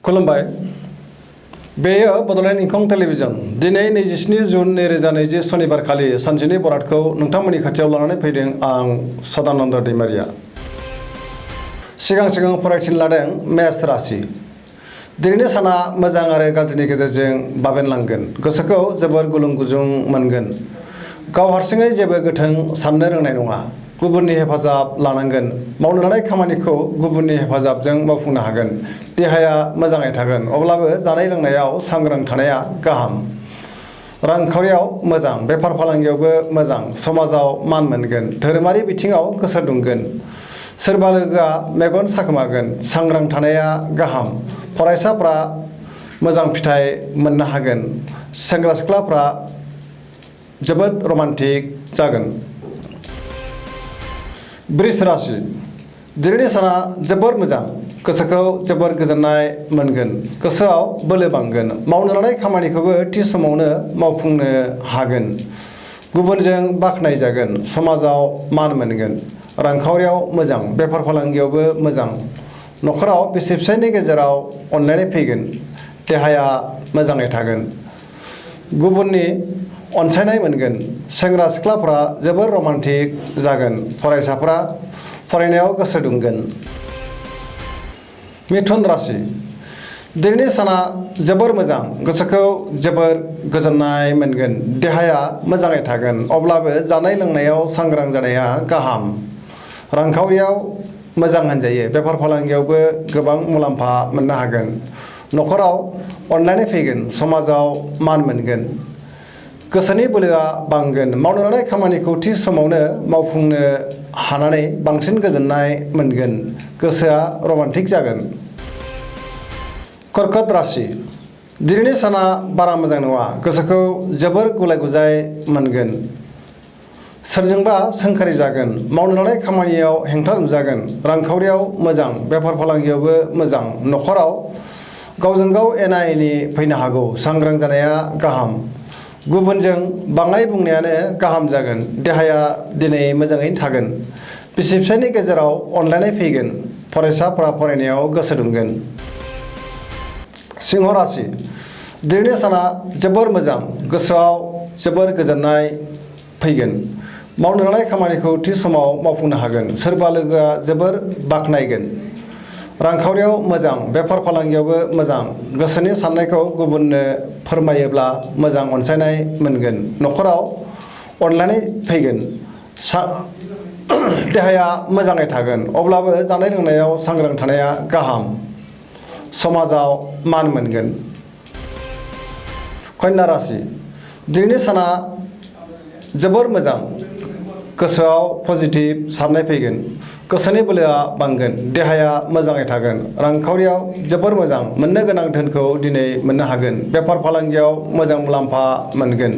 खुलुमबाय। बेयो बड'लेण्ड इंखं टेलिभिजन। दिनै 27 जुन 2020 सनिबारखालि सानसेनि बरादखौ नोंथांमोननि खाथियाव लानानै फैदों आं सदानन्द दैमारिया। सिगां फरायथिन लादों मेष राशि। दिनैनि साना मोजां आरो गाज्रिनि गेजेरजों बाबेनलांगोन। गोसोखौ जोबोर गुलुं गुजुं मोनगोन। गाव हारसिङै जेबो गोथों साननो रोंनाय नङा। गुबुननि हेफाजाब लानांगोन। मावनो लानाय खामानिखौ गुबुननि हेफाजाबजों मावफुंनो हागोन। देहाया मोजाङै थागोन, अब्लाबो जानाय लोंनायाव सांग्रां थानाया गाहाम। रांखावरियाव मोजां, बेफार फालांगियावबो मोजां, समाजाव मान मोनगोन। धोरोमारि बिथिङाव गोसो दुंगोन। सोरबा लोगोआ मेगन साखोमागोन। सांग्रां थानाया गाहाम। फरायसाफ्रा मोजां फिथाइ मोननो हागोन। सेंग्रा सिख्लाफ्रा जोबोद रमान्टिक जागोन। वृष राशि। दिनैनि साना जोबोर मोजां। गोसोखौ जोबोर गोजोननाय मोनगोन। गोसोआव बोलो बांगोन। मावनो लानाय खामानिखौबो थि समावनो मावफुंनो हागोन। गुबुनजों बाख्नायजागोन। समाजाव मान मोनगोन। रांखावरियाव मोजां, बेफार फालांगियावबो मोजां। न'खराव बिसि फिसायनि गेजेराव अनलायनाय फैगोन। देहाया मोजाङै थागोन। गुबुननि अनसायनाय मोनगोन। सेंग्रा सिख्लाफ्रा जोबोर रमान्टिक जागोन। फरायसाफ्रा फरायनायाव गोसो दुंगोन। मिथुन राशि। दिनैनि साना जोबोर मोजां। गोसोखौ जोबोर गोजोननाय मोनगोन। देहाया मोजाङै थागोन, अब्लाबो जानाय लोंनायाव सांग्रां जानाया गाहाम। रांखावरियाव मोजां होनजायो। बेफार फालांगियावबो गोबां मुलाम्फा मोननो हागोन। न'खराव अनलायनाय फैगोन। समाजाव मान मोनगोन। गोसोनि बोलोआ बांगोन। मावनो लानाय खामानिखौ थि समावनो मावफुंनो हानानै बांसिन गोजोननाय मोनगोन। गोसोआ रमान्टिक जागोन। कर्कट राशि। दिनैनि साना बारा मोजां नङा। गोसोखौ जोबोर गुलाय गुजाय मोनगोन। सोरजोंबा सोंखारि जागोन। मावनो लानाय खामानियाव हेंथा नुजागोन। रांखावरियाव मोजां, बेफार फालांगियावबो मोजां। न'खराव गावजों गाव एना एनि फैनो हागौ। सांग्रां जानाया गाहाम। गुबुनजों बाङाय बुंनायानो गाहाम जागोन। देहाया दिनै मोजाङैनो थागोन। बिसि फिसायनि गेजेराव अनलायनाय फैगोन। फरायसाफ्रा फरायनायाव गोसो दुंगोन। सिंह राशि। दिनैनि साना जोबोर मोजां। गोसोआव जोबोर गोजोननाय फैगोन। मावनो लानाय खामानिखौ थि समाव मावफुंनो हागोन। सोरबा लोगोआ जोबोर बाख्नायगोन। रांखावरियाव मोजां, बेफार फालांगियावबो मोजां। गोसोनि साननायखौ गुबुननो फोरमायोब्ला मोजां अनसायनाय मोनगोन। न'खराव अनलायनाय फैगोन। देहाया मोजाङै थागोन, अब्लाबो जानाय लोंनायाव सांग्रां थानाया गाहाम। समाजाव मान मोनगोन। कन्या राशि। दिनैनि साना जोबोर मोजां। गोसोआव पजिटिभ साननाय फैगोन। गोसोनि बोलोआ बांगोन। देहाया मोजाङै थागोन। रांखावरियाव जोबोर मोजां। मोननो गोनां धोनखौ दिनै मोननो हागोन। बेफार फालांगियाव मोजां मुलाम्फा मोनगोन।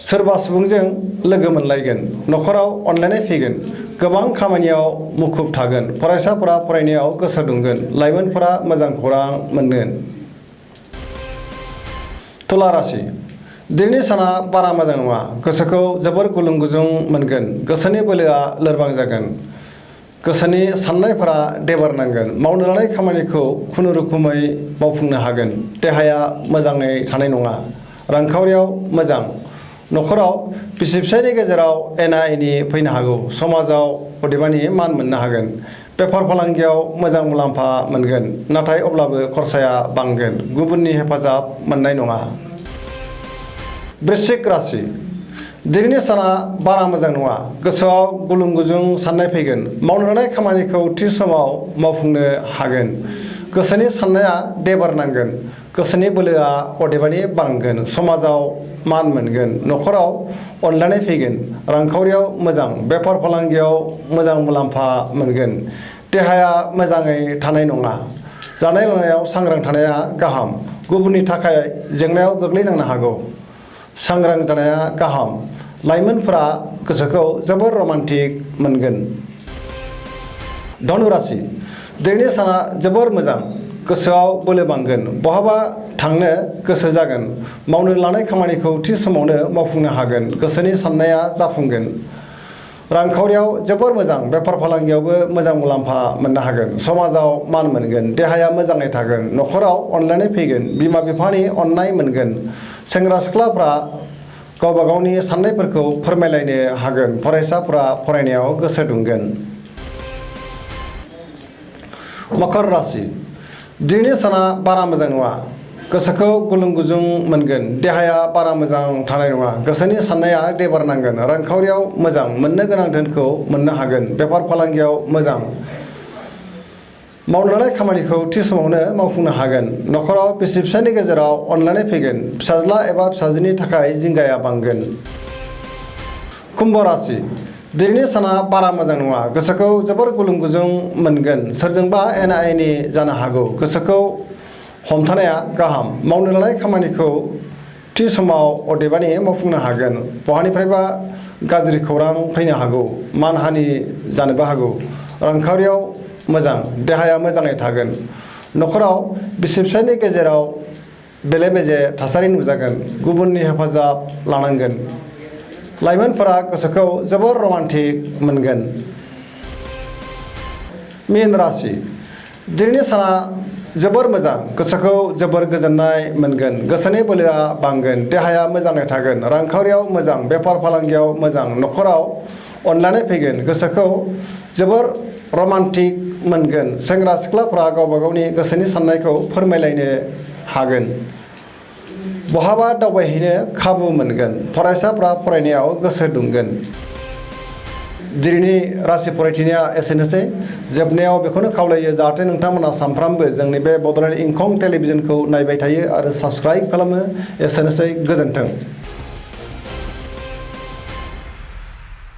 सोरबा सुबुंजों लोगो मोनलायगोन। न'खराव अनलायनाय फैगोन। गोबां खामानियाव मुखुब थागोन। फरायसाफोरा फरायनायाव गोसो दुंगोन। लाइमोनफोरा मोजां खौरां मोनगोन। तुला राशि। दिनैनि साना बारा मोजां नङा। गोसोखौ जोबोर गुलुं गुजुं मोनगोन। गोसोनि बोलोआ लोरबां जागोन। गोसोनि साननायफोरा देबारनांगोन। मावनो लानाय खामानिखौ खुनुरुखुमै मावफुंनो हागोन। देहाया मोजाङै थानाय नङा। रांखावरियाव मोजां। न'खराव बिसि फिसायनि गेजेराव एना एनि फैनो हागौ। समाजाव अदेबानि मान मोननो हागोन। बेफार फालांगियाव मोजां मुलाम्फा मोनगोन, नाथाय अब्लाबो खरसाया बांगोन। गुबुननि हेफाजाब मोननाय नङा। वृश्चिक राशि। दिनैनि साना बारा मोजां नङा। गोसोआव गुलुं गुजुं साननाय फैगोन। मावनो लानाय खामानिखौ थि समाव मावफुंनो हागोन। गोसोनि साननाया देबारनांगोन। गोसोनि बोलोआ अदेबानि बांगोन। समाजाव मान मोनगोन। न'खराव अनलायनाय फैगोन। रांखावरियाव मोजां, बेफार फालांगियाव मोजां मुलाम्फा मोनगोन। देहाया मोजाङै थानाय नङा। जानाय लोंनायाव सांग्रां थानाया गाहाम। गुबुननि थाखाय जेंनायाव गोग्लैनांनो हागौ। सांग्रां जानाया गाहाम। लाइमोनफोरा गोसोखौ जोबोर रमान्टिक मोनगोन। धनु राशि। दिनैनि साना जोबोर मोजां। गोसोआव बोलो बांगोन। बहाबा थांनो गोसो जागोन। मावनो लानाय खामानिखौ थि समावनो मावफुंनो हागोन। गोसोनि साननाया जाफुंगोन। रांखावरियाव जोबोर मोजां, बेफार फालांगियावबो मोजां मुलाम्फा मोननो हागोन, समाजाव मान मोनगोन, देहाया मोजाङै थागोन, न'खराव अनलायनाय फैगोन, बिमा बिफानि अननाय मोनगोन, सेंग्रा सिख्लाफ्रा गावबा गावनि साननायफोरखौ फोरमायलायनो हागोन, फरायसाफ्रा फरायनायाव गोसो दुंगोन। मकर राशि दिनैनि साना बारा मोजां नङा, गोसोखौ गुलुं गुजुं मोनगोन, देहाया बारा मोजां थानाय नङा, गोसोनि साननाया देबार नांगोन, रांखावरियाव मोजां, मोननो गोनां धोनखौ मोननो हागोन, बेफार फालांगियाव मोजां, मावनो लानाय खामानिखौ थि समावनो मावफुंनो हागोन, न'खराव बिसि फिसायनि गेजेराव अनलायनाय फैगोन, फिसाज्ला एबा फिसाजोनि थाखाय जिंगाया बांगोन। कुम्भ राशि दिनैनि साना बारा मोजां नङा, गोसोखौ जोबोर गुलुं गुजुं मोनगोन, सोरजोंबा एना एनि जानो हागौ, गोसोखौ हमथानाया गाहाम, मावनो लानाय खामानिखौ थि समाव अदेबानि मावफुंनो हागोन, बहानिफ्रायबा गाज्रि खौरां फैनो हागौ, मानहानि जानोबो हागौ, रांखावरियाव मोजां, देहाया मोजाङै थागोन, न'खराव बिसि फिसायनि गेजेराव बेले बेजे थासारि नुजागोन, गुबुननि हेफाजाब लानांगोन, लाइमोनफोरा गोसोखौ जोबोर रमान्टिक मोनगोन। मीन राशि दिनैनि साना जोबोर मोजां, गोसोखौ जोबोर गोजोननाय मोनगोन, गोसोनि बोलोआ बांगोन, देहाया मोजाङै थागोन, रांखावरियाव मोजां, बेफार फालांगियाव मोजां, न'खराव अनलायनाय फैगोन, गोसोखौ जोबोर रमान्टिक मोनगोन, सेंग्रा सिख्लाफ्रा गावबा गावनि गोसोनि साननायखौ फोरमायलायनो हागोन, बहाबा दावबायहैनो खाबु मोनगोन, फरायसाफ्रा फरायनायाव गोसो दुंगोन। दिनैनि राशि फरायथिनाया एसेनोसै। जोबनायाव बेखौनो खावलायो जाहाथे नोंथांमोना सानफ्रामबो जोंनि बे बड'लेण्ड इंखं टेलिभिजनखौ नायबाय थायो आरो साबस्क्राइब खालामो। एसेनोसै, गोजोन्थों।